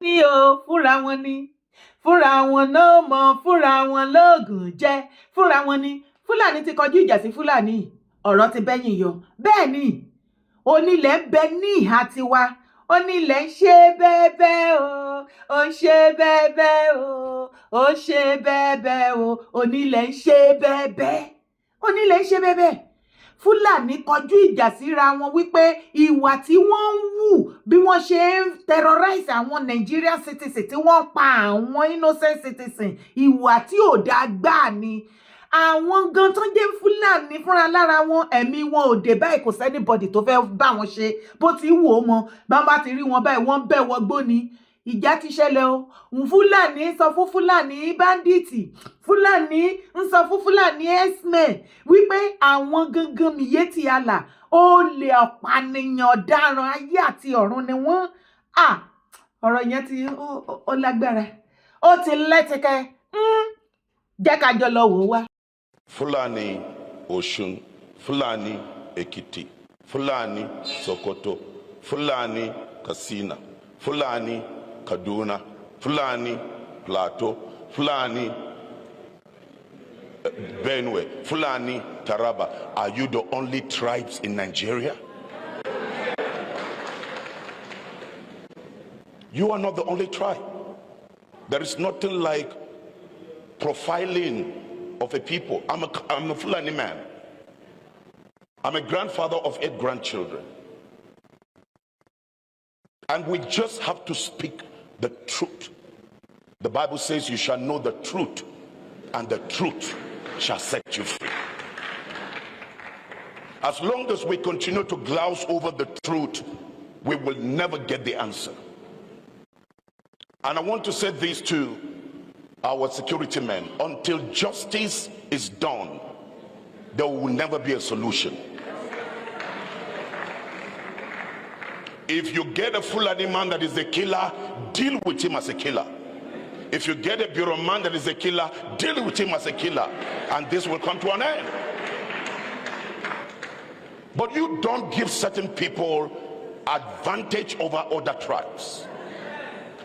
Ní o, fúnra wọn ni, fúnra wọn náà mọ̀, fúnra wọn lóògùn jẹ́, fúnra wọn ni. Fúlàní ti kọjú ìjà sí Fúlàní, ọ̀rọ̀ ti bẹ́yìn yọ. Bẹ́ẹ̀ ni onílẹ̀ ń bẹ ní ìhà tiwa, onílẹ̀ ń ṣe bẹ́ẹ̀bẹ́ o, ó ń ṣe bẹ́ẹ̀bẹ́ o, ó ń ṣe bẹ́ẹ̀bẹ́ o, onílẹ̀ ń ṣe bẹ́ẹ̀bẹ́, onílẹ̀ ń ṣe bẹ́ẹ̀bẹ́. Fúlàní kọjú ìjà síra wọn wípé ìwà tí wọ́n ń wù, bí wọ́n ṣe ń terrorize àwọn Nigerian citizen, tí wọ́n ń pa àwọn innocent citizen, ìwà tí ò dáa gbáà ni. Àwọn gan tó jẹ́ Fúlàní fúnra lára wọn, ẹ̀mí wọn ò dé báyìí. Kò sí anybody tó fẹ́ bá wọn ṣe bó ti wù ó mọ. Bá bá ti rí wọn báyìí, wọ́n bẹ̀ wọ́n gbó ni. Ìjà ti ṣẹlẹ̀ o. Fúlàní sọ fún Fúlàní bandit, Fúlàní ń sọ fún Fúlàní herdsmen wípé àwọn gangan Miyetti Allah, olè, ọ̀pànìyàn, ọ̀daràn ayé àti ọ̀run ni wọ́n. Ọ̀rọ̀ yẹn ti ó lágbára, ó ti lẹ́tìkẹ́. Jẹ́ ká jọ lọ wò ó wá. Fulani Osun, Fulani Ekiti, Fulani Sokoto, Fulani Katsina, Fulani Kaduna, Fulani Plateau, Fulani Benue, Fulani Taraba. Are you the only tribes in Nigeria? You are not the only tribe. There is nothing like profiling of a people. I'm a Fulani man. I'm a grandfather of eight grandchildren. And we just have to speak the truth. The Bible says you shall know the truth, and the truth shall set you free. As long as we continue to gloss over the truth, we will never get the answer. And I want to say this to our security men: until justice is done, there will never be a solution. If you get a Fulani man that is a killer, deal with him as a killer. If you get a Berom man that is a killer, deal with him as a killer. And this will come to an end. But you don't give certain people advantage over other tribes.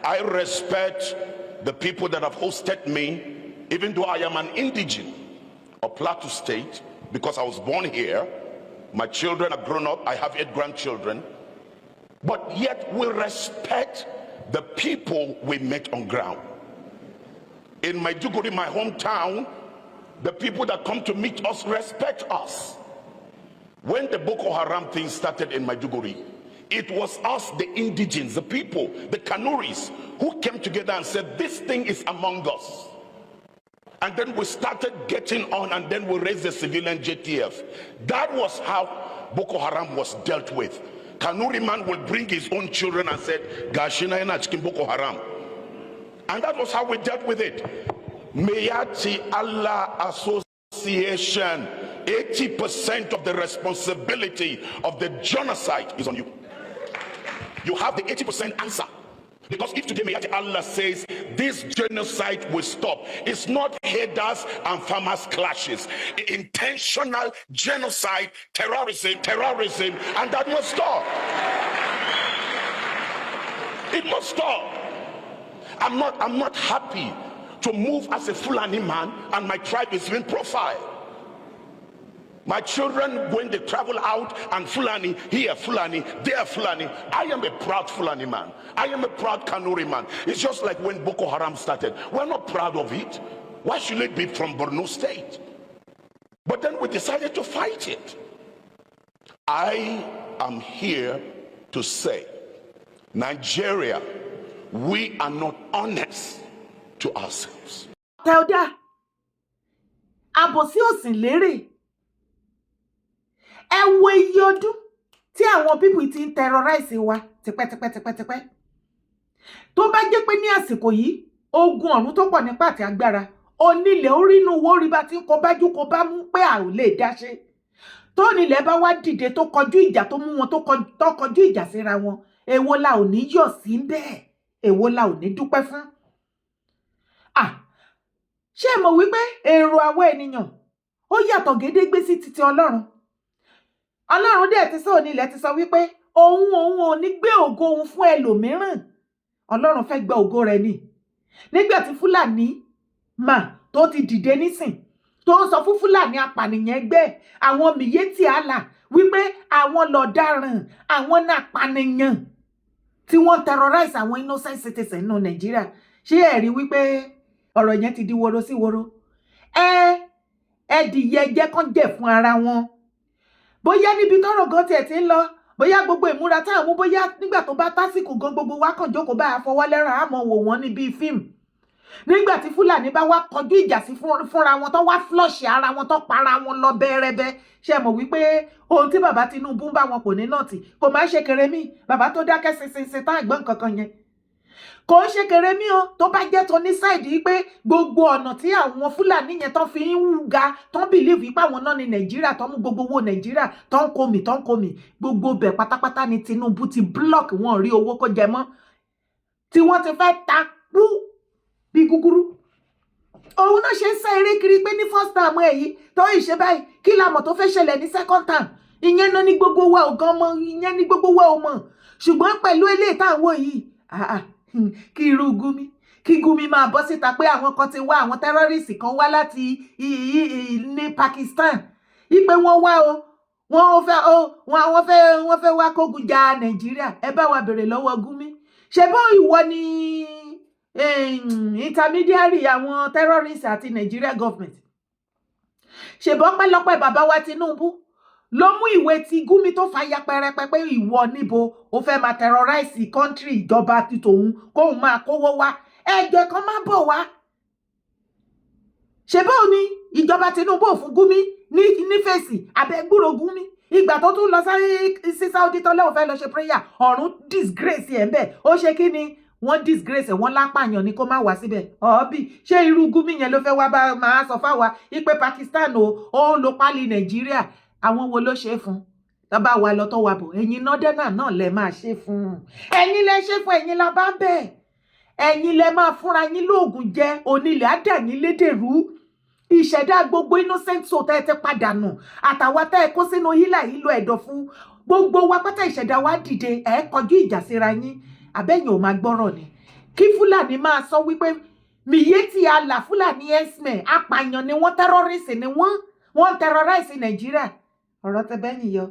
I respect the people that have hosted me, even though I am an indigene of Plateau State, because I was born here. My children are grown up. I have 8 grandchildren. But yet we respect the people we met on ground. In Maiduguri, my hometown, the people that come to meet us respect us. When the Boko Haram thing started in Maiduguri, it was us, the indigenes, the people, the Kanuris, who came together and said, this thing is among us. And then we started getting on, and then we raised the civilian JTF. That was how Boko Haram was dealt with. Kanuri man will bring his own children and said, Gashina yana cikin Boko Haram. And that was how we dealt with it. Miyetti Allah Association, 80% of the responsibility of the genocide is on you. You have the 80% answer. Because if today Miyetti Allah says this genocide will stop, it's not herders and farmers clashes. Intentional genocide, terrorism, terrorism, and that must stop. It must stop. I'm not happy to move as a Fulani man and my tribe is being profiled. My children, when they travel out, and Fulani here, Fulani there, Fulani. I am a proud Fulani man. I am a proud Kanuri man. It's just like when Boko Haram started. We're not proud of it. Why should it be from Borno State? But then we decided to fight it. I am here to say, Nigeria, we are not honest to ourselves. Tẹ́ọ́dá àbòsí òsìn lérè. Ẹ wo iye ọdún tí àwọn people ti ń terrorize wa tipẹ́tipẹ́tipẹ́tipẹ́. Tó bá jẹ́ pé ní àsìkò yìí, ogun ọ̀run tó pọ̀ nípa àti agbára onílẹ̀ orí inú wo rí bá ti ń kọ bájú kọ bá mú pé a ò lè dá ṣe, tó nílẹ̀ bá wá dìde, tó kọjú ìjà, tó mú wọn, tó kọjú ìjà síra wọn, èwo la ò ní yọ̀ sí bẹ́ẹ̀? Èwo la ò ní dúpẹ́ fún? Ah, ṣé ẹ mọ̀ wípé èrò àwọn ènìyàn ó yàtọ̀ gédégbé sí titi Ọlọ́run? Ọlọ́run dẹ̀ ti sọ, onílẹ̀ ti sọ wípé òun ò ní gbé ògo òun fún ẹlòmíràn. Ọlọ́run fẹ́ gba ògo rẹ̀ ni. Nígbà tí Fúlàní mà tó ti dìde nísìn, tó ń sọ fún Fúlàní apànìyàn ẹgbẹ́ àwọn Miyetti Allah wípé àwọn lọ̀daràn, àwọn náà apànìyàn tí wọ́n terrorize àwọn innocent citizens nínú Nàìjíríà, ṣé ẹ rí wípé ọ̀rọ̀ yẹn ti di woro sí woro? Ẹ ẹdìyẹ jẹ́ kán jẹ̀ fún ara wọn. Bóyá níbi tọ́rọ̀ gan tiẹ̀ ti ń lọ, bóyá gbogbo ìmúra táwọn mú, bóyá nígbà tó bá tásìkò gan, gbogbo wa kàn jókòó bá a fọwọ́ lẹ́ràn, àmọ́ wò wọ́n ní bíi fíìmù. Nígbà tí Fúlàní bá wá kọjú ìjà sí fúnra wọn, tó wá flush ara wọn, tó para wọn lọ bẹ́ẹ̀rẹ́bẹ́, ṣe mọ̀ wípé ohun tí bàbá Tinubu ń bá wọn kò ní nọ́ọ̀tì, kò máa ń ṣe kéré mí. Bàbá tó dákẹ́ sinsinsin tá àgbọ̀n kankan yẹn, kò ń ṣe kéré mí o. Tó bá jẹ́ tó ní side pé gbogbo ọ̀nà tí àwọn Fúlàní yẹn tó fi ń ga, tó ń believe pé àwọn náà ní Nàìjíríà, tó ń mú gbogbo owó Nàìjíríà, tó ń kó mi, tó ń kó mi, gbogbo bẹ̀ pátápátá ni Tinubu ti block. Wọn rí owó kó jẹ mọ́ tí wọ́n ti fẹ́ ta kú bí gúgúrú. Òun náà ṣe ń sá eré kiri pé ní first term ẹ̀ yìí tó ìṣe báyìí, kí la mọ̀ tó fẹ́ ṣẹlẹ̀ ní second term? Ìyẹn náà ní gbogbo wa ò gan mọ̀, ìyẹn ní gbogbo wa ò mọ̀. Ṣùgbọ́n pẹ̀lú eléyìí tá à ń wò yìí, ah, ah, kí irú Gumi, kí Gumi máa bọ́ síta pé àwọn kan ti wá, àwọn terrorist kan wá láti ní Pakistan, ipe wọ́n wá o, wọ́n fẹ́ o, wọ́n fẹ́ wá kógun ja Nàìjíríà. Ẹ bá wa bèrè lọ́wọ́ Gumi, ṣe bó ìwọ ni intermediary àwọn terrorists àti Nigeria government? Ṣèbọ́ pẹ́lọpẹ́ bàbá wa Tinubu ló mú ìwé tí Gumi tó fa ya pẹrẹpẹ pé ìwọ níbo ó fẹ́ máa terrorize country, ìjọba ti tòun kóun máa kówó wá, ẹjọ́ kan máa bọ̀ wá. Ṣe bóun ni ìjọba Tinubu ò fún Gumi ní fèsì abẹ́gbúrò Gumi? Ìgbà tó tún lọ sí Saudi tọ́lẹ́ fẹ́ lọ ṣe prayer, ọ̀run disgrace ẹ̀ ń bẹ̀. Ó ṣe kí ni? Wọ́n disgrace ẹ̀, wọ́n lápàyàn ni kó má wá síbẹ̀. Ọ̀ọ́bì, ṣé irú Gumi yẹn ló fẹ́ wá bá máa sọ fáwa ipe Pakistan o, ó ń lo pálí Nàìjíríà? Àwọn wo ló ṣe é fún? Tọ́ba wa lọ tó wa bọ̀, ẹ̀yin nọ́dẹ́nà náà lẹ máa ṣe fún. Ẹ̀yin lẹ ṣe fún, ẹ̀yin la bá ń bẹ̀, ẹ̀yin lẹ máa fúnra yín lóògùn jẹ. Onílẹ̀ á dà yín lédèrú. Ìṣẹ̀dá gbogbo innocent soul tẹ́ ẹ ti padànù, àtàwa tẹ́ ẹ kó sínú hílà ìlò ẹ̀dọ̀ fún gbogbo wa pátá, ìṣẹ̀dá wa dìde, ẹ̀ kọjú ìjà síra yín. Àbẹ́yìn ò máa gbọ́rọ̀ ni kí Fúlàní máa sọ wípé Miyetti Allah, Fúlàní herdsmen, apààyàn ni wọ́n, terrorist ni wọ́n, wọ́n ń terrorize Nàìjíríà. Ọ̀rọ̀ tẹ bẹ́yìn yọ.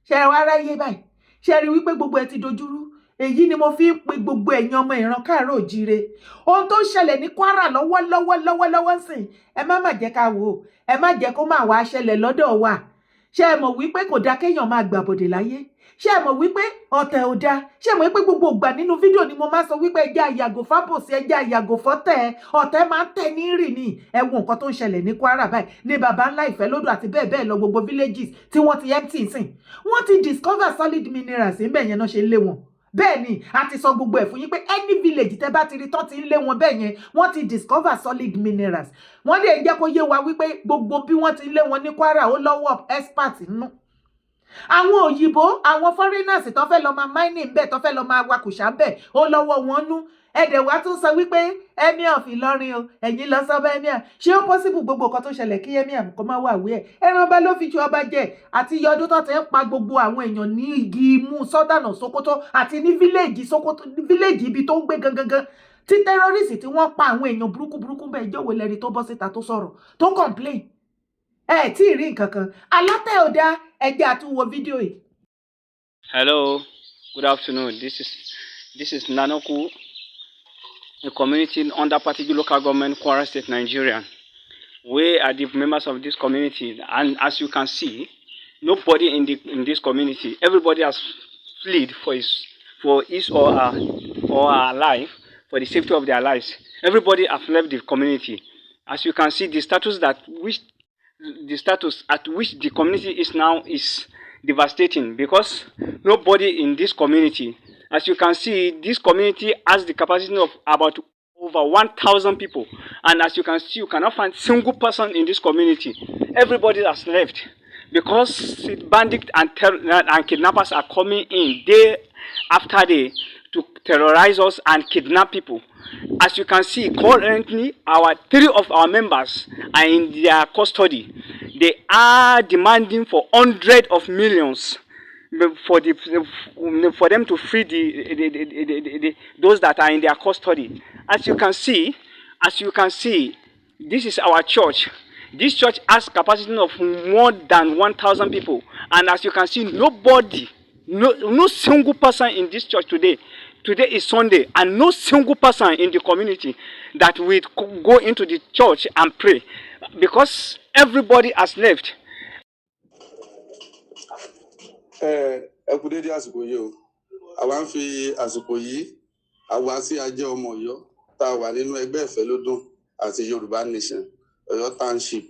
Ṣe ẹ wá ráyé báyìí? Ṣe rí wípé gbogbo ẹ ti dojúrú? Èyí ni mo fi ń pe gbogbo ẹ̀yin ọmọ ìran káàárọ̀ òjíire. Ohun tó ń ṣẹlẹ̀ ní Kwara lọ́wọ́lọ́wọ́ lọ́wọ́lọ́wọ́ sìn, ẹ má má jẹ́ ká wò ó, ẹ má jẹ́ kó má wá ṣẹlẹ̀ lọ́dọ̀ wa. Ṣé ẹ mọ̀ wípé kò dáa kéèyàn máa gbàbọ̀dè láyé? Ṣé ẹ mọ̀ wípé ọ̀tẹ̀ ò dáa? Ṣé ẹ mọ̀ wípé gbogbo ìgbà nínú fídíò ni mo máa sọ wípé ẹ jẹ́ àyàgò fábòsí, ẹ jẹ́ àyàgò fọ́tẹ̀? Ọ̀tẹ̀ máa ń tẹ̀ ní rì ní. Ẹ wo nǹkan tó ń ṣẹlẹ̀ ní Kwara báyìí, ní baba ńlá Ìfẹ́lódò àti bẹ́ẹ̀ bẹ́ẹ̀ lọ, gbogbo villages tí wọ́n ti empty sìn. Wọ́n ti discover solid minerals níbẹ̀ yẹn náà ṣe ń lé wọn. Bẹ́ẹ̀ ni a ti sọ gbogbo ẹ̀ fún yín pé any village tẹ́ bá ti rí tán ti ń lé wọn bẹ́ẹ̀ yẹn, wọ́n ti discover solid minerals. Wọ́n lè jẹ́ kó yé wa wípé gbogbo bí wọ́n ti lé wọn ní Kwara, ó lọ́wọ́ expert nínú àwọn òyìnbó, àwọn foreigners tó fẹ́ lọ máa mining bẹ́ẹ̀, tó fẹ́ lọ máa wakùsà bẹ́ẹ̀, ó lọ́wọ́ wọn nú. Ẹ̀dẹ̀ wá tún sọ wípé Emir of Ìlọrin o, ẹ̀yin lọ sọ bá emir. Ṣé ó possible gbogbo nǹkan tó ṣẹlẹ̀ kí emir kó má wà wí ẹ̀? Ẹran ọba ló fi ju ọba jẹ. Àti iye ọdún tó ti ń pa gbogbo àwọn èèyàn ní igi imú Sultan Sokoto àti ní village Sokoto, village ibi tó ń gbé gangan, tí terrorist tí wọ́n pa àwọn èèyàn burúkú burúkú bẹ́ẹ̀, ìjọ́ wo lẹ́ni tó bọ́ síta tó sọ̀rọ̀, tó complain? Ẹ tí ì rí nǹkan kan. Alátẹ̀ ò dá. Ẹ jẹ́ àtúnwò fídíò yìí. Hello, good afternoon. This is Nanoku, a community under Patigi Local Government, Kwara State, Nigeria. We are the members of this community, and as you can see, nobody in this community. Everybody has fled for his or her life, for the safety of their lives. Everybody has left the community. As you can see, the status at which the community is now is devastating, because nobody in this community. As you can see, this community has the capacity of about over 1,000 people, and as you can see, you cannot find single person in this community. Everybody has left because bandits and kidnappers are coming in day after day to terrorize us and kidnap people. As you can see, currently, our three of our members are in their custody. They are demanding for hundreds of millions. for them to free the those that are in their custody. As you can see, this is our church. This church has capacity of more than 1,000 people, and as you can see, nobody, no single person in this church today. Today is Sunday, and no single person in the community that will go into the church and pray because everybody has left. Ẹ kú dédé àsìkò yìí o. Àwa ń fi àsìkò yìí, àwa tí a jẹ́ ọmọ Ọ̀yọ́ tá a wà nínú ẹgbẹ́ Ìfẹ́lódùn àti Yorùbá Nation Ọ̀yọ́ Township,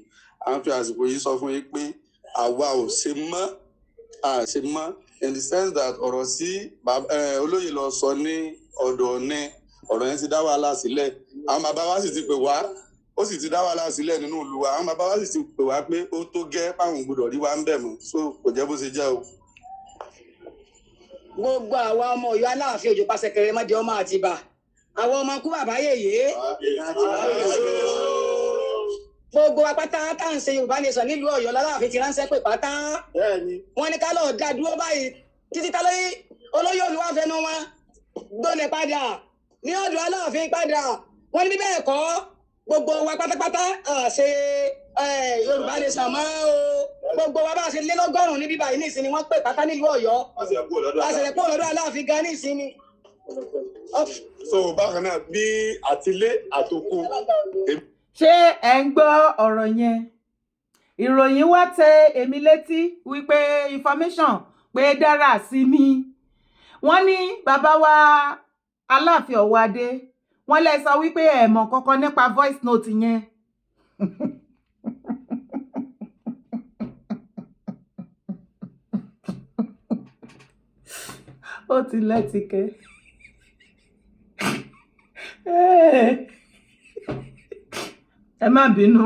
à ń fi àsìkò yìí sọ fún yín pé àwa ò ṣe mọ́, a ṣe mọ́ in the sense that ọ̀rọ̀ sí olóyè lọ sọ ní ọ̀dọ̀ ní ọ̀rọ̀ yẹn ti dá wàhálà sílẹ̀. Àwọn bàbá wa sì ti pè wá, ó sì ti dá wàhálà sílẹ̀ nínú ìlú wa. Àwọn bàbá wa sì ti pè wá pé ó tó gẹ́, páwọn gbọ́dọ̀ rí wa ń bẹ̀ mọ́. So kò jẹ́ bó ṣe jẹ́ o. Gbogbo àwa ọmọ Ọ̀yọ́, Aláàfin Òjò pàṣẹkẹrẹ mọdé ọmọ Àtìbà, àwọn ọmọ kú bàbá yèyé, gbogbo wa pátá tá à ń ṣe Yorùbá Nation nílùú Ọ̀yọ́ lÁláàfin ti ránṣẹ́ pé pátá. Wọ́n ní ká lọ dá dúró báyìí títí tá lóyè olóyè olúwàfẹnu wọn gbọ́nẹ̀ padà ní ọ̀dọ̀ Aláàfin padà. Wọ́n ní bí bẹ́ẹ̀ kọ́, gbogbo wa pátápátá à ṣe Yorùbá Nation mọ́ o. Gbogbo wa bá a ṣe lé lọ́gọ́rùn-ún ní bíbá yìí nísìnyí, wọ́n pè pátá nílùú Ọ̀yọ́, a ṣẹ̀ṣẹ̀ kúrò lọ́dọ̀ Aláàfin gan nísìnyí. So bákan náà, bí àtilé àtòkò. Ṣé ẹ ń gbọ́ ọ̀rọ̀ yẹn? Ìròyìn wá tẹ èmi létí wípé information pé dára sí mi, wọ́n ní bàbá wa Aláàfin Ọ̀wọ́adé, wọ́n lè sọ wípé ẹ mọ̀ kankan nípa voice note yẹn. Ó ti lẹ́tìkẹ́. Ẹ má bínú,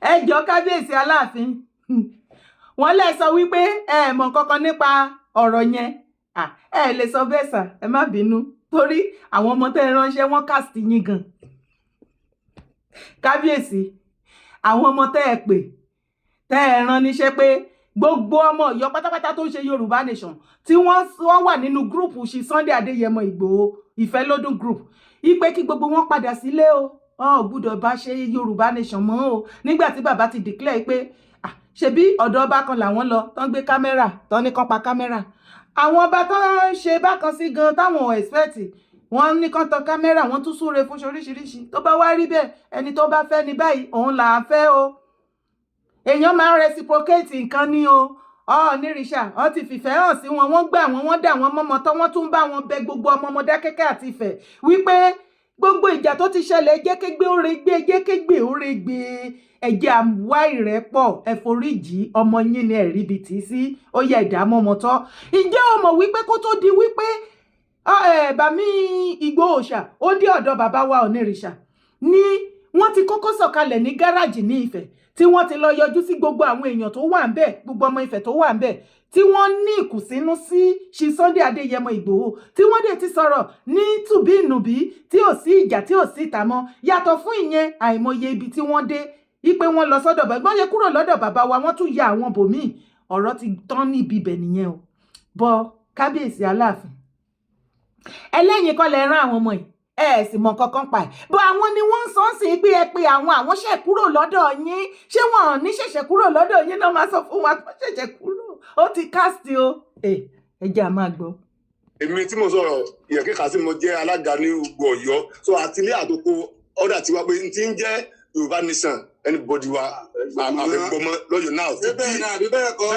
ẹ jọ kábíyèsí Aláàfin, wọ́n lè sọ wípé ẹ mọ̀ kankan nípa ọ̀rọ̀ yẹn. Ẹ lè sọ bẹ́ẹ̀ sà, ẹ má bínú, torí àwọn ọmọ tẹ́ ẹ ránṣẹ́ wọ́n cast yín gan. Kábíyèsí, àwọn ọmọ tẹ́ ẹ pè, tẹ́ ẹ rán níṣẹ́ pé gbogbo ọmọ Ọ̀yọ́ pátápátá tó ń ṣe Yorùbá Nation tí wọ́n wà nínú group ṣi Sunday Adéyẹmọ Ìgbòho Ìfẹ́lódún group, ipe kí gbogbo wọn padà sílé o, wọn ò gbúdọ̀ bá ṣe Yorùbá Nation mọ́ o. Nígbà tí bàbá ti declare pé ṣebí ọ̀dọ̀ ọba kan làwọn lọ tán gbé camera, tán ní kán pa camera, àwọn ọba tán ń ṣe bákan sí gan táwọn ò expect, wọ́n ní kán tan camera, wọ́n tún súre fún oríṣiríṣi. Tó bá wá rí bẹ́ẹ̀, ẹni tó bá fẹ́ ní báyìí, òun là á fẹ́ o. Èèyàn máa ń reciprocate nǹkan ní o. Ọ̀ọ́nìrìṣà ọ ti fìfẹ́ hàn sí wọn, wọ́n gbà wọ́n, wọ́n dà wọ́n mọ́mọ́ tán, wọ́n tún bá wọn bẹ gbogbo ọmọ Mọdákẹ́kẹ́ àti Ifẹ̀ wípé gbogbo ìjà tó ti ṣẹlẹ̀, jẹ́ kégbé ó regbé, jẹ́ kégbé ó regbé, ẹ̀jẹ̀ àwa ìrẹ́pọ̀, ẹ̀foríjì ọmọ yín ni ẹ̀rí ibi tì í sí, ó yẹ ìdààmú ọmọ tọ́. Ǹjẹ́ o mọ̀ wípé kó tó di wípé bàmí Ìgbòho Òòṣà ó dé ọ̀dọ̀ bàbá wa Onírìṣà ni wọ́n ti kọ́kọ́ sọ̀kalẹ̀ ní gáràjì ní Ifẹ̀, tí wọ́n ti lọ yọjú sí gbogbo àwọn èèyàn tó wà ń bẹ̀, gbogbo ọmọ Ifẹ̀ tó wà ń bẹ̀ tí wọ́n ní ìkùnsínú sí ṣi Sunday Adéyẹmọ Ìgbòho, tí wọ́n dẹ̀ ti sọ̀rọ̀ ní tùbí ìnùbí, tí ò sí ìjà, tí ò sí ìta mọ́. Yàtọ̀ fún ìyẹn, àìmọye ibi tí wọ́n dé ipe wọ́n lọ sọ́dọ̀ bàbá, wọ́n yẹ kúrò lọ́dọ̀ bàbá wa, wọ́n tún ya àwọn bòmíì. Ọ̀rọ̀ ti tán níbi ibẹ̀ nìyẹn o. Bọ kábíyèsí Aláàfin, ẹlẹ́yin kọ́ lẹ rán àwọn ọmọ yìí, ẹ sì mọ kankan pa ẹ̀ bọ́. Àwọn ni wọ́n ń sọ sí pé ẹ pé àwọn ṣẹ̀ kúrò lọ́dọ̀ yín. Ṣé wọn ò ní ṣẹ̀ṣẹ̀ kúrò lọ́dọ̀ yín náà? Máa sọ fún wa pé ṣẹ̀ṣẹ̀ kúrò, ó ti cast o. Ẹ jẹ́ a máa gbọ́. Èmi tí mo sọ̀rọ̀ ìyẹn kíkà sí, mo jẹ́ alága ní gbogbo Ọ̀yọ́. So àtìlé àtòkò ọ̀dà tiwa pé n ti ń jẹ́ Yorùbá Nation, anybody wa àfẹ́gbọ́mọ lọ́yọ̀ náà. Bẹ́ẹ̀ ni àbí bẹ́ẹ̀ kọ́?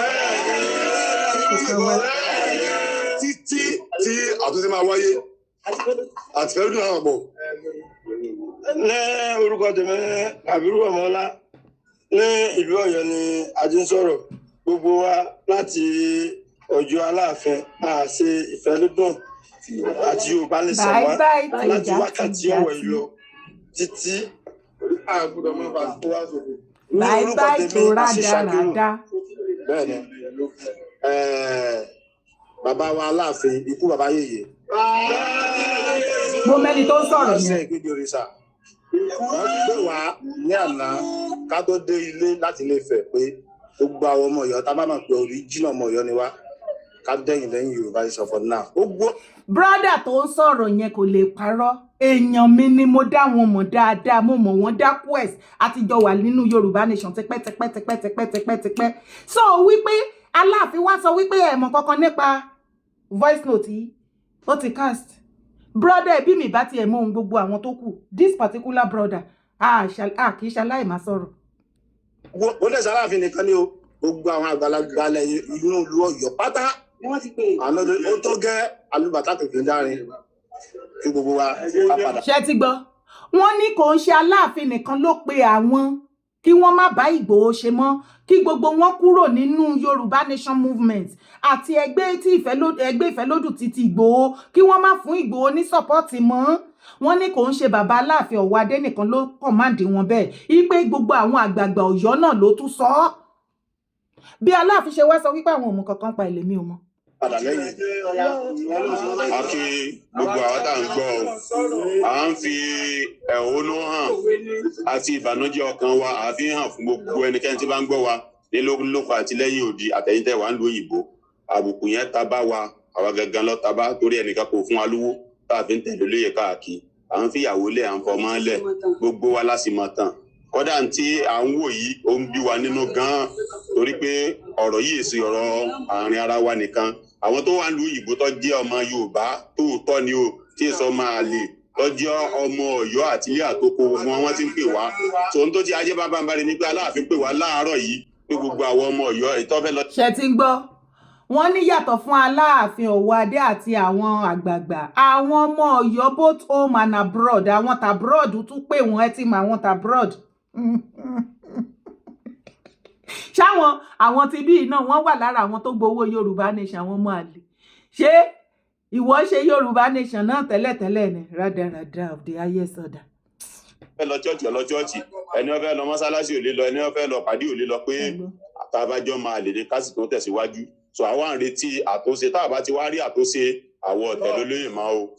Títí tí àtúnṣe máa wáyé, àtìfẹ́lódún àwọn àpọ̀. Ní orúkọ tèmi, Àbírú Ọmọlá, ní ìlú Ọ̀yọ́ ni a ti ń sọ̀rọ̀. Gbogbo wa láti Ọ̀yọ́ Aláàfin, a ṣe Ìfẹ́lódùn àti Yorùbá Nation bye wá bye. láti Tìjà wákàtí tìjà ọ̀wọ̀ tí yìí lọ títí ní bye orúkọ bye tèmi tó Àṣìṣàkírù. rádaràda. Bẹ́ẹ̀ni, bàbá wa Aláàfin, ikú bàbá yèyé. Mo mẹ́ni tó ń sọ̀rọ̀ Ṣe yẹn. ìkéde òrìṣà wọ́n pè wá ní àná ká tó dé ilé láti Ilé Ifẹ̀ pé gbogbo àwọn ọmọ Ọ̀yọ́ tá a bá mọ̀ pé original ọmọ Ọ̀yọ́ ni wá. Ká dẹ́yìn lẹ́yìn Yorùbá Nation for now. Gbogbo Brother tó ń sọ̀rọ̀ yẹn kò lè parọ́. Èèyàn mi ni, mo dá wọn mọ̀ dáadáa, mo mọ̀ wọ́n dá quest àtijọ́ wà nínú Yorùbá Nation tipẹ́ tipẹ́ tipẹ́ tipẹ́ tipẹ́ tipẹ́. So wípé Aláàfin wá sọ wípé ẹ̀ mọ̀ kankan nípa voice note yìí, ó ti cast brother. Ẹbí mi bá tiẹ̀ mọ ohun gbogbo àwọn tó kù, this particular brother, a kì í ṣaláì má sọ̀rọ̀. Ó lè sàláàfin nìkan ni o, gbogbo àwọn àgbàlagbà ilẹ̀ inú ìlú Ọ̀yọ́ pátá àná ó tó gẹ́ alúbàtà kìkì dárin kí gbogbo wa ká padà. Ṣé ti gbọ́? Wọ́n ní kò ń ṣe Aláàfin nìkan ló pe àwọn kí wọ́n má bá Ìgbòho ṣe mọ́, kí gbogbo wọn kúrò nínú Yorùbá Nation movement àti ẹgbẹ́ tí ẹgbẹ́ Ìfẹ́lódù ti ti Ìgbòho, kí wọ́n má fún Ìgbòho ní support mọ́. Wọ́n ní kò ń ṣe bàbá Aláàfin Ọ̀wọ́adé nìkan ló command wọn bẹ́ẹ̀, ipe gbogbo àwọn àgbààgbà Ọ̀yọ́ náà ló tún sọ ọ́. Bí Aláàfin ṣe wá sọ wípé àwọn ò mọ̀ kankan pa ẹlẹ́mí ò mọ̀. Padà lẹ́yìn. A kí gbogbo àwọn tá à ń gbọ́ ọ. À ń fi ẹ̀hónú hàn àti ìbànújẹ́ ọkàn wa, àfi hàn fún gbogbo ẹnikẹ́ni tí bá ń gbọ́ wa ní lóko àti lẹ́yìn odi, àtẹ̀yìntẹ̀ wà ń lu òyìnbó. Àbùkù yẹn ta bá wa, àwa gangan lọ ta bá, torí ẹnìkan kò fún wa lówó tá a fi ń tẹ̀lé olóyè káàkiri. À ń fìyàwó lẹ̀, à ń fọmọ́ lẹ̀, gbogbo wa la sì mọ̀ tán. Kódà tí à ń wò yìí, ó ń bí wa nínú gan-an, torí pé ọ̀rọ̀ yìí sì ọ̀rọ̀ àárín ara wa nìkan. Àwọn tó wà ń lu òyìnbó tó jẹ́ ọmọ Yorùbá tóòtọ́ ni o, tí èso máa lè tó jẹ́ ọmọ Ọ̀yọ́ àti ilé àtòkò wọn, wọ́n ti ń pè wá. Tòun tó ti ajé bábá ń bá rí ni pé Aláàfin pè wá láàárọ̀ yìí pé gbogbo àwọn ọmọ Ọ̀yọ́ ìtọ́fẹ́ lọ. Ṣe ti ń gbọ́? Wọ́n ní yàtọ̀ fún Aláàfin Ọ̀wọ́adé àti àwọn àgbààgbà, àwọn ọmọ Ọ̀yọ́ both home and abroad, àwọn t'abroad tún pè wọ́n. Ẹ ti mọ àwọn t'abroad ṣáwọn, àwọn tí bíi náà, wọ́n wà lára àwọn tó gbowó Yorùbá Nation. Àwọn ọmọ àlè, ṣé ìwọ ṣe Yorùbá Nation náà tẹ́lẹ̀tẹ́lẹ̀ ni? Rádaràda of the highest order. Fẹ́ lọ church, lọ church. Ẹni wọ́n fẹ́ lọ mọ́sálásí ò lè lọ, ẹni wọ́n fẹ́ lọ pàdé ò lè lọ, pé àtàbájọ́ máa lè ní kásìkò tẹ̀síwájú. So àwa ń retí àtúnṣe. Tá a bá ti wá rí àtúnṣe, àwọn ọ̀tẹ̀ ló lóye máa o.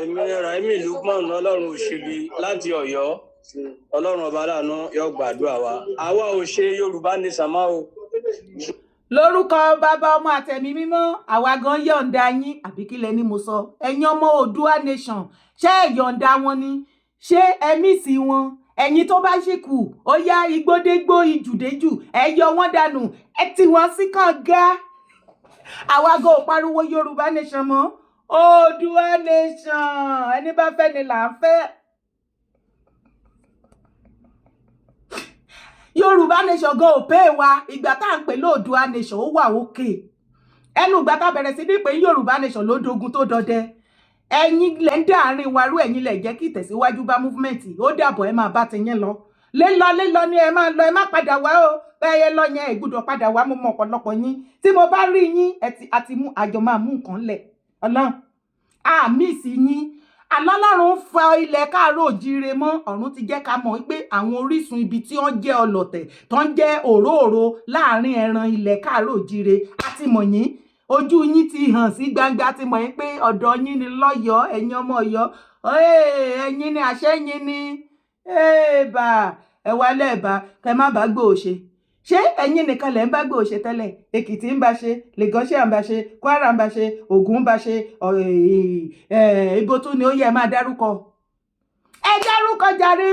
Èmi Rahimi Lukman Ọlọ́run òṣèlú láti Ọ̀yọ́. Ọlọ́run ọba aláàánú yóò gbàdúrà wa. Àwa ò ṣe Yorùbá ní sàmá o. Lórúkọ Bàbá, Ọmọ àtẹ̀mí Mímọ́, àwa gan yọ̀ǹda yín, àbí kílẹ̀ ni mo sọ? Ẹ̀yin ọmọ Oòduà Nation, ṣé ẹ yọ̀ǹda wọn ni? Ṣé ẹ miss wọn? Ẹ̀yin tó bá ṣì kù, ó yá, igbódégbó, ìjùdéjù, ẹ yọ wọ́n dànù, ẹ tì wọ́n sí kànga. Àwa gan ò pariwo Yorùbá Nation mọ́, Oòduà Nation. Ẹni bá fẹ́ ni là ń fẹ́. Yorùbá Nation gan ò pé wa. Ìgbà tá à ń pè lóòdùà Nation, ó wà òkè. Ẹnu ìgbà tá a bẹ̀rẹ̀ sí ní pé Yorùbá Nation ló dogun tó dọdẹ. Ẹ̀yin lẹ ń dá àárín wa rú, ẹ̀yin lẹ jẹ́ kí ìtẹ̀síwájú bá movement. Ó dàbọ̀, ẹ máa bá ti yín lọ. Lélọ lélọ ni ẹ máa lọ, ẹ má padà wá o. Bẹ́ẹ̀ yẹ lọ yẹn, ẹ gbọ́dọ̀ padà wá. Mo mọ ọ̀pọ̀lọpọ̀ yín. Tí mo bá rí yín, ẹ ti àti mú àjọ máa mú nǹkan lẹ̀. Ọlọ́run àmì sí yín alọ́lọ́run fa ilẹ̀ káàárọ̀ òjíire mọ́. Ọ̀run ti jẹ́ ká mọ̀ pé àwọn orísun ibi tí wọ́n jẹ́ ọlọ̀tẹ̀ tó ń jẹ́ òróòro láàrin ẹran ilẹ̀ káàárọ̀ òjíire àti mọ̀ yín. Ojú yín ti hàn sí gbangba, ti mọ̀ yín pé ọ̀dọ̀ yín ni lọ́yọ̀ọ́. Ẹ̀yin ọmọ Ọ̀yọ́, ẹ̀yin ni àṣẹ yín ni ẹ̀ẹ́bà ẹ wá lẹ́ẹ̀bà kẹ má bàá gbòò ṣe. Ṣé ẹ̀yin nìkan lẹ̀ ń bá gbòò ṣe tẹ́lẹ̀? Èkìtì ń bá ṣe, Lagos ń bá ṣe, Kwara ń bá ṣe, Ògùn ń bá ṣe, ibo tún ni ó yẹ? Máa dárúkọ, ẹ dárúkọ jàre.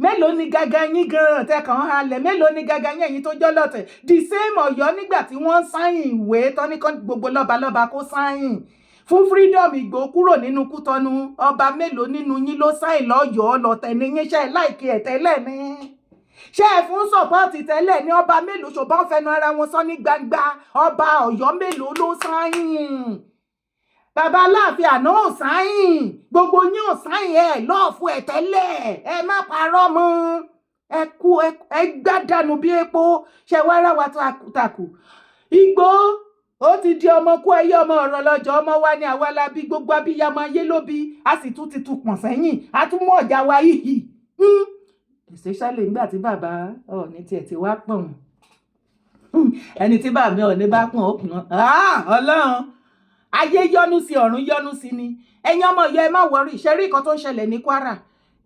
Mélòó ni gàgà yín gan tẹkàn halẹ̀? Mélòó ni gàgà yín, ẹ̀yin tó jọ́ lọ́tẹ̀? The same Ọ̀yọ́, nígbà tí wọ́n sign ìwé tọ́ní kan, gbogbo lọ́balọ́ba kó sign fún freedom Ìgbòho kúrò nínú Kútọ́nù, ọba mélòó nínú yín ló sign lọ́yọ̀ọ́? Lọ́tẹ̀ ní yín. Ṣe láìkí ẹ̀ tẹ́lẹ̀ ní? Ṣé ẹ fún support tẹ́lẹ̀ ní? Ọba mélòó ṣùgbọ́n fẹnu ara wọn sọ ní gbangba? Ọba Ọ̀yọ́ mélòó ló sign? Bàbá Aláàfin àná ò sign, gbogbo yín ò sign. Ẹ lọ́ọ̀fù ẹ̀ tẹ́lẹ̀, ẹ má parọ́ mọ́. Ẹ kú, ẹ gbádànù bí epo. Ṣe wá rà wá takù? Ìgbòho ó ti di ọmọ kú ẹyẹ, ọmọ ọ̀rọ̀ lọ́jọ́, ọmọ wa ní àwa la bí, gbogbo abiyamọ ayé ló bí. A sì tún ti tún pọ̀n sẹ́yìn, a tún mú ọ̀já wa hìhì, especially nígbà tí bàbá Ọọ̀ni tiẹ̀ ti wá pọ̀n. Ẹni tí bàbá Ọọ̀ni bá pọ̀n, ó pọ̀n. Ọlọ́run ayé yọ́nú sí, ọ̀run yọ́nú sí ni. Ẹ̀yin ọmọ ìyá, ẹ má worry. Ṣe rí nǹkan tó ń ṣẹlẹ̀ ní Kwara?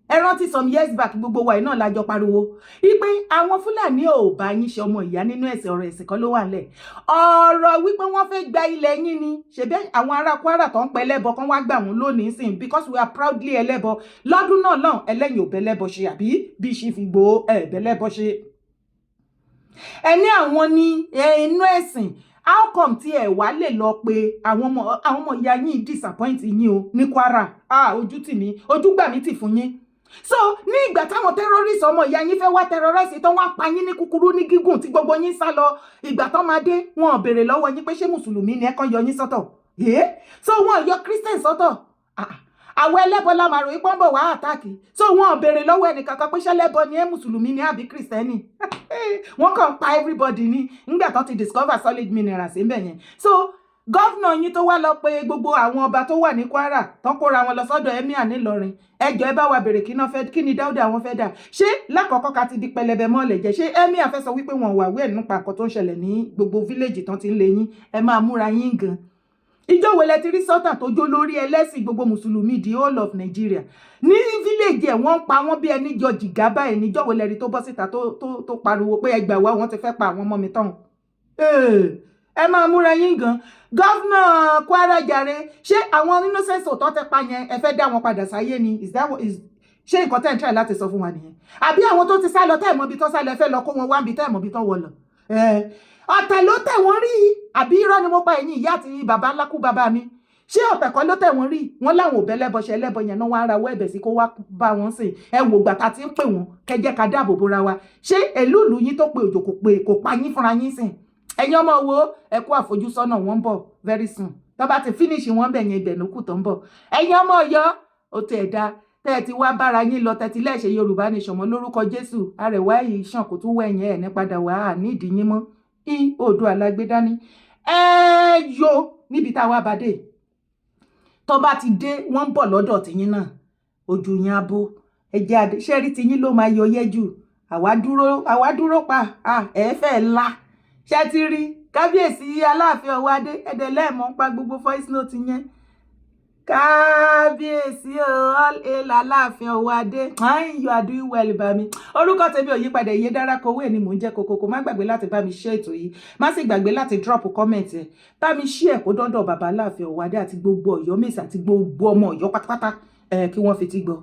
Ẹ rántí some years back, gbogbo wa náà la jọ pariwo wípé àwọn Fúlàní ò bá yín ṣe ọmọ ìyá nínú ẹ̀sìn. Ọ̀rọ̀ ẹ̀sìn kan ló wà nílẹ̀, ọ̀rọ̀ wípé wọ́n fẹ́ gba ilẹ̀ yín ni. Ṣebí àwọn ará Kwara tó ń pẹ́ ẹlẹ́bọ kan wá gbà wọ́n lónìí sìn, because we are proudly ẹlẹ́bọ. Lọ́dún náà náà, ẹlẹ́yìn ò bẹ́lẹ́bọ ṣe, àbí bí ṣe fi gbòó ẹ̀ bẹ́lẹ́bọ ṣe. Ẹni àwọn ní inú ẹ̀sìn, how come tí ẹ wá lè lọ pé àwọn ọmọ ìyá yín disappoint yín o ní Kwara? Ah, ojú tì mí, ojú gbà mí tì fún yín. So ní ìgbà táwọn terrorist ọmọ ìyá yín fẹ́ wá terrorize tán, wá pa yín ní kúkúrú ní gígùn, tí gbogbo yín sá lọ, ìgbà tán máa dé, wọn ò béèrè lọ́wọ́ yín pé ṣé mùsùlùmí ni ẹ, kàn yọ yín sọ́tọ̀. So wọn yọ Christian sọ́tọ̀. Àwọn ẹlẹ́bọ la máa ròyìn pọ́nbọ̀ wá attack. So wọn ò béèrè lọ́wọ́ ẹnìkankan pé ṣẹlẹ́bọ ni ẹ, mùsùlùmí ni àbí Christian. Wọ́n kàn pa everybody ní nígbà tó ti discover solid minerals ńbẹ̀ yẹn. So governor yín tó wá lọ pé gbogbo àwọn ọba tó wà ní Kwara tó kóra wọn lọ sọ́dọ̀ emir nílọrin, ẹjọ́ ẹ bá wa bèrè kí náà fẹ́, kí ni Dáúdà àwọn fẹ́ dà? Ṣé lákọ̀ọ́kọ́ ká ti di pẹlẹbẹ mọ́lẹ̀ jẹ́? Ṣé emir fẹ́ sọ wípé wọn wà wíẹ̀ nípa nǹkan tó ń ṣẹlẹ̀ ní gbogbo village tán ti ń lé yín? Ẹ máa múra yín gan. Ìjọ wo lẹ ti rí sọ́tà tó jó lórí ẹlẹ́sìn gbogbo mùsùlùmí the whole of Nigeria, ní village ẹ̀ wọ́n ń pa wọ́n bí ẹni jọ jìgá báyìí? Níjọ́ wo lẹ rí tó bọ́ síta tó pariwo pé ẹgbàá wa, wọ́n ti fẹ́ pa àwọn ọmọ mi tán? Ẹ máa múra yín gan. Governor Kwara jàre, ṣé àwọn innocent tó tẹ pa yẹn, ẹ fẹ́ dá wọn padà sáyé ni? Is that what is, ṣé nǹkan tẹ́ ń try láti sọ fún wa nìyẹn? Àbí àwọn tó ti sá lọ, tẹ́ ẹ̀ mọ̀ ibi tó sá lọ, ẹ fẹ́ lọ kó wọn wá ibi tẹ́ ẹ̀ mọ̀ ibi tó wọ lọ? Ọ̀tẹ̀ ló tẹ̀ wọ́n rí, àbí irọ́ ni mo pa, ẹ̀yin ìyá àti bàbá ńlá kú bàbá mi? Ṣé ọ̀tẹ̀ kọ́ ló tẹ̀ wọ́n rí? Wọ́n láwọn ò bẹ́lẹ́bọ ṣe, ẹlẹ́bọ yẹn náà wọ́n á rawọ́ ẹ̀bẹ̀ sí kó wá bá wọn sìn. Ẹ wò gbà tá ti ń pè wọ́n kẹjẹ́ ká dáàbò bora wa. Ṣé èlúùlù yín tó pe òjò kò pé kò pa yín fúnra yín sìn? Ẹ̀yin ọmọ wo, ẹ kú àfojúsọ́nà, wọ́n ń bọ̀ very soon. Tó bá ti finish wọ́n bẹ̀ yẹn, ibẹ̀ ló kù tó ń bọ̀. Ẹ̀yin ọmọ Ọ̀yọ́, ó tẹ̀ dá tẹ́ ẹ ti wá bára yín lọ tẹ́tí lẹ́ẹ̀ṣẹ̀ Yorùbá Nation mọ́ lórúkọ Jésù. Arẹ̀wá yìí ṣàn kó tún wẹ̀yìn ẹ̀ ní padà wá nídìí yín mọ́ í Oòduà lágbé dání. Ẹ yo níbi tá a wá bá dé, tó bá ti dé, wọ́n ń bọ̀ lọ́dọ̀ tiyín náà, ojú yín á bó. Ẹ jẹ́ adé ṣẹ́rí tiyín ló máa yọ yẹ́ jù. Àwa dúró, àwa dúró pa ẹ fẹ́ la ṣé ti rí kábíyèsí Aláàfin Ọwọ́adé ẹ̀dẹ̀ lẹ́ẹ̀mọ́ pa gbogbo voice note yẹn. Kábíyèsí o, all hail Aláàfin Ọwọ́adé. You are doing well. Bá mi, orúkọ tèmi ò yípadà, iye dára kowé ni mò ń jẹ́. Kokoko, má gbàgbé láti bá mi share ètò yìí, má sì gbàgbé láti drop comment ẹ, bá mi share kó dọ́dọ̀ bàbá Aláàfin Ọwọ́adé àti gbogbo Ọ̀yọ́ Mèsì àti gbogbo ọmọ Ọ̀yọ́ pátápátá ẹ kí wọ́n fi ti gbọ́.